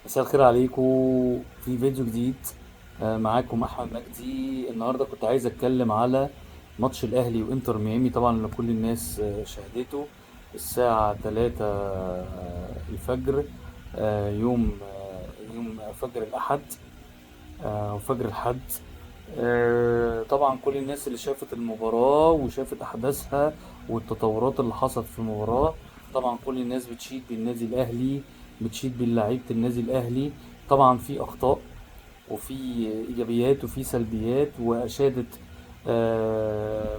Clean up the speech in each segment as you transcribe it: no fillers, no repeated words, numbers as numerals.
مساء الخير عليكم في فيديو جديد. معاكم احمد مجدي. النهارده كنت عايز اتكلم على ماتش الاهلي وانتر ميامي، طبعا اللي كل الناس شاهدته الساعة 3 الفجر، يوم فجر الاحد، وفجر الحد. طبعا كل الناس اللي شافت المباراة وشافت احداثها والتطورات اللي حصلت في المباراة، طبعا كل الناس بتشيد بالنادي الاهلي، بتشيد باللعيبة النادي الاهلي. طبعا في اخطاء وفي ايجابيات وفي سلبيات، واشادت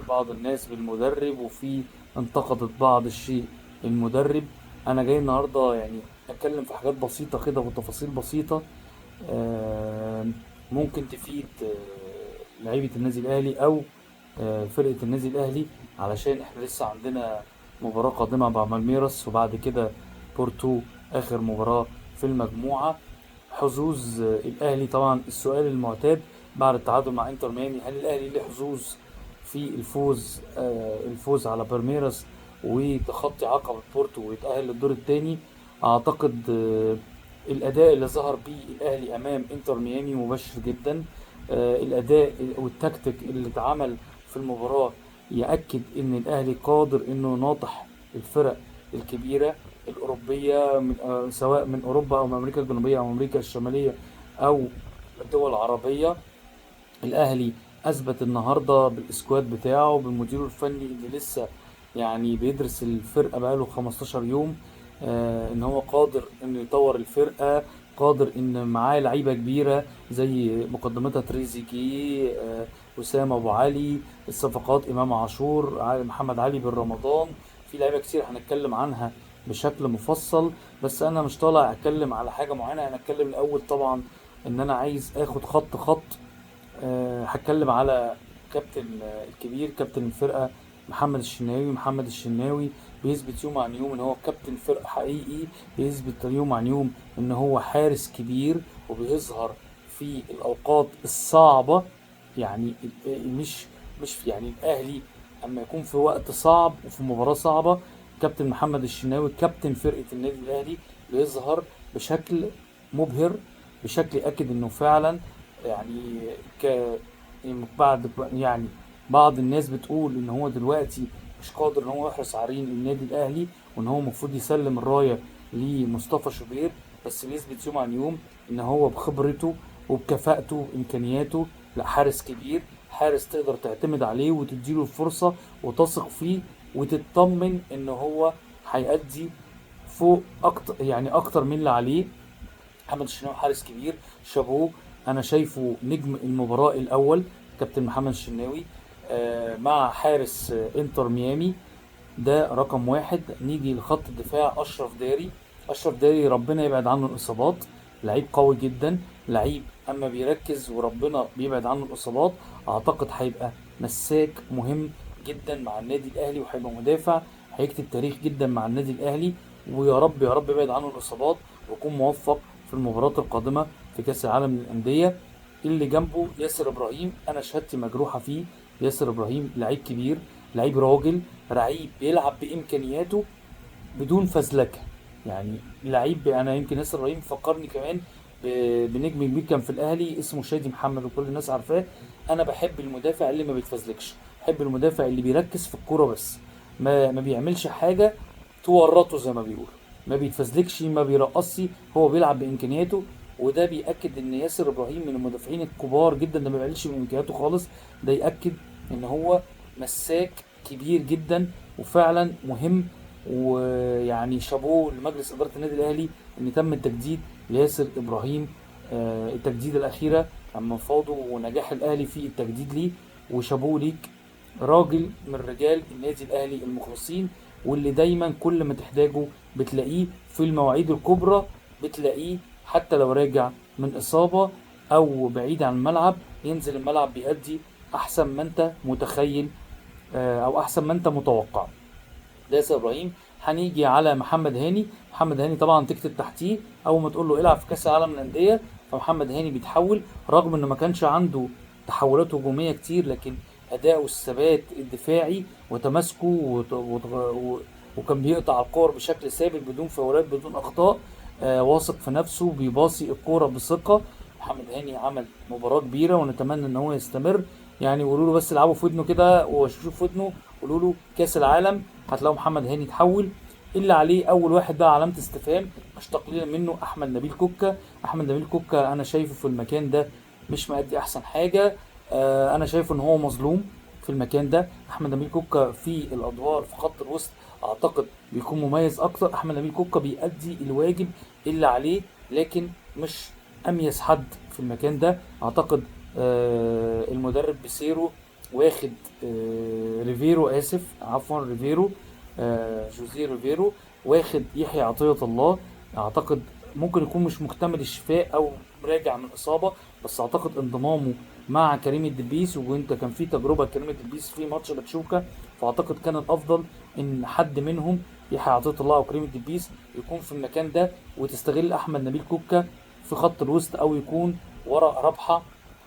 بعض الناس بالمدرب وفي انتقدت بعض الشيء المدرب. انا جاي النهارده اتكلم في حاجات بسيطة كده وتفاصيل بسيطة، ممكن تفيد لعيبة النادي الاهلي او فرقه النادي الاهلي، علشان احنا لسه عندنا مباراة قادمة مع بالميراس وبعد كده بورتو اخر مباراة في المجموعة. حظوظ الاهلي، طبعا السؤال المعتاد بعد التعادل مع انتر ميامي، هل الاهلي له حظوظ في الفوز على بالميراس وتخطي عقبه بورتو ويتاهل للدور الثاني؟ اعتقد الاداء اللي ظهر بيه الاهلي امام انتر ميامي مبشر جدا. الاداء والتكتيك اللي اتعمل في المباراة ياكد ان الاهلي قادر انه يناطح الفرق الكبيرة الاوروبية، سواء من اوروبا او من امريكا الجنوبية او امريكا الشمالية او الدول العربية. الاهلي اثبت النهارده بالاسكواد بتاعه، بالمدير الفني اللي لسه بيدرس الفرقة بقاله 15 يوم، ان هو قادر انه يطور الفرقة، قادر ان معاه لعيبة كبيرة زي مقدمتها تريزيجيه، وسام ابو علي، الصفقات امام عاشور، محمد علي بن رمضان، في لعيبة كتير هنتكلم عنها بشكل مفصل. بس انا مش طالع اتكلم على حاجة معينة، انا اتكلم الاول طبعا ان انا عايز اخد خط خط. هتكلم على كابتن الكبير، كابتن الفرقة محمد الشناوي. محمد الشناوي بيثبت يوم عن يوم ان هو كابتن فرقه حقيقي، بيثبت يوم عن يوم ان هو حارس كبير، وبيظهر في الاوقات الصعبة. مش، مش يعني الاهلي اما يكون في وقت صعب وفي مباراة صعبة، كابتن محمد الشناوي كابتن فرقه النادي الاهلي بيظهر بشكل مبهر، بشكل ياكد انه فعلا يعني ك بعد يعني بعض الناس بتقول ان هو دلوقتي مش قادر ان هو يحرس عرين النادي الاهلي، وان هو المفروض يسلم الراية لمصطفى شوبير، بس بيثبت يوم عن يوم ان هو بخبرته وبكفاءته وامكانياته لا حارس كبير، حارس تقدر تعتمد عليه وتديله الفرصة وتثق فيه وتطمن ان هو هيأدي فوق اكتر، يعني اكتر من اللي عليه. محمد الشناوي حارس كبير، شابوه، انا شايفه نجم المباراة الاول كابتن محمد الشناوي، مع حارس انتر ميامي، ده رقم واحد. نيجي لخط الدفاع، اشرف داري. اشرف داري ربنا يبعد عنه الاصابات، لعيب قوي جدا، لعيب اما بيركز وربنا بيبعد عنه الاصابات، اعتقد هيبقى مساك مهم جدا مع النادي الاهلي، وهيبقى مدافع هيكتب تاريخ جدا مع النادي الاهلي، ويا رب يا رب يبعد عنه الاصابات ويكون موفق في المباراة القادمة في كأس العالم للأندية. اللي جنبه ياسر إبراهيم، أنا شهادتي مجروحة فيه. ياسر إبراهيم لعيب كبير، لعيب راجل، لعيب بيلعب بإمكانياته بدون فزلكة، لعيب. أنا يمكن ياسر إبراهيم فكرني كمان بنجم كبير كان في الأهلي اسمه شادي محمد وكل الناس عارفاه. أنا بحب المدافع اللي ما بيتفزلكش، بحب المدافع اللي بيركز في الكورة بس، ما بيعملش حاجة تورطه زي ما بيقولوا، ما بيتفزلكش، ما بيرقصش، هو بيلعب بإمكانياته. وده بيأكد إن ياسر إبراهيم من المدافعين الكبار جدا، ده ما بيقللش من إمكانياته خالص، ده يأكد إن هو مساك كبير جدا وفعلا مهم. ويعني شابوه لمجلس إدارة النادي الأهلي إن تم التجديد لياسر إبراهيم، التجديد الأخيرة لما فاضوا ونجاح الأهلي في التجديد ليه، وشابوه ليك، راجل من رجال النادي الأهلي المخلصين، واللي دايما كل ما تحتاجه بتلاقيه في المواعيد الكبرى، بتلاقيه حتى لو راجع من إصابة أو بعيد عن الملعب، ينزل الملعب بيأدي أحسن ما أنت متخيل، أو أحسن ما أنت متوقع. ده ياسر إبراهيم. هنيجي على محمد هاني. محمد هاني طبعا تكتب تحتيه أول ما تقول له العب في كأس العالم للأندية، فمحمد هاني بيتحول، رغم إنه ما كانش عنده تحولات هجومية كتير، لكن أداؤه الثبات الدفاعي وتماسكه وكان بيقطع الكور بشكل ثابت بدون فاولات بدون أخطاء. واثق في نفسه، بيباصي الكورة بثقة. محمد هاني عمل مباراة كبيرة ونتمنى ان هو يستمر. يعني قولوا له بس العبوا في ودنه كده وشوفوا في ودنه، قولوا له كاس العالم، هتلاقوا محمد هاني اتحول. اللي عليه اول واحد بقى علامة استفهام مش تقليلا منه، احمد نبيل كوكا. احمد نبيل كوكا انا شايفه في المكان ده مش مأدي احسن حاجة. انا شايفه ان هو مظلوم في المكان ده. احمد نبيل كوكا في الادوار في خط الوسط اعتقد بيكون مميز اكتر. احمد نبيل كوكا بيأدي الواجب اللي عليه، لكن مش اميز حد في المكان ده. اعتقد المدرب بيسيرو واخد ريفيرو، اسف عفوا ريفيرو، جوزيه ريفيرو واخد يحيى عطية الله. اعتقد ممكن يكون مش مكتمل الشفاء او راجع من اصابة، بس اعتقد انضمامه مع كريم الدبيس، وانت كان في تجربة كريم الدبيس في ماتش باتشوكا، فاعتقد كان الافضل ان حد منهم يحيى عطية الله او كريم الدبيس يكون في المكان ده، وتستغل احمد نبيل كوكا في خط الوسط، او يكون ورا رابحة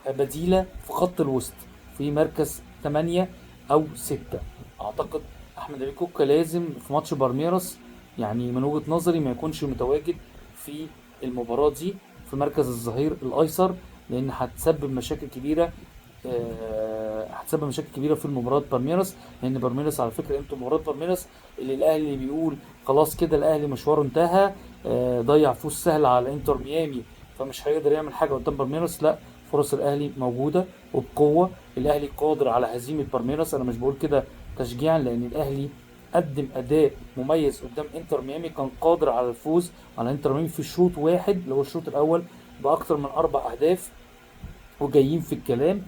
بديلة في خط الوسط في مركز 8 او 6. اعتقد احمد نبيل كوكا لازم في ماتش بالميراس، يعني من وجهة نظري ما يكونش متواجد في المباراة دي في مركز الظهير الايسر، لان هتسبب مشاكل كبيرة، هتسبب مشاكل كبيرة في المباراة بالميراس. لان بالميراس على فكرة انتوا مباراة بالميراس اللي الاهلي بيقول خلاص كده الاهلي مشواره انتهى، ضيع فوز سهل على انتر ميامي فمش هيقدر يعمل حاجة قدام بالميراس. لا، فرص الاهلي موجودة وبقوة، الاهلي قادر على هزيمة بالميراس. انا مش بقول كده تشجيعا، لان الاهلي قدم اداء مميز قدام انتر ميامي، كان قادر على الفوز على انتر ميامي في شوط واحد اللي هو الشوط الاول باكثر من 4 اهداف، وجايين في الكلام.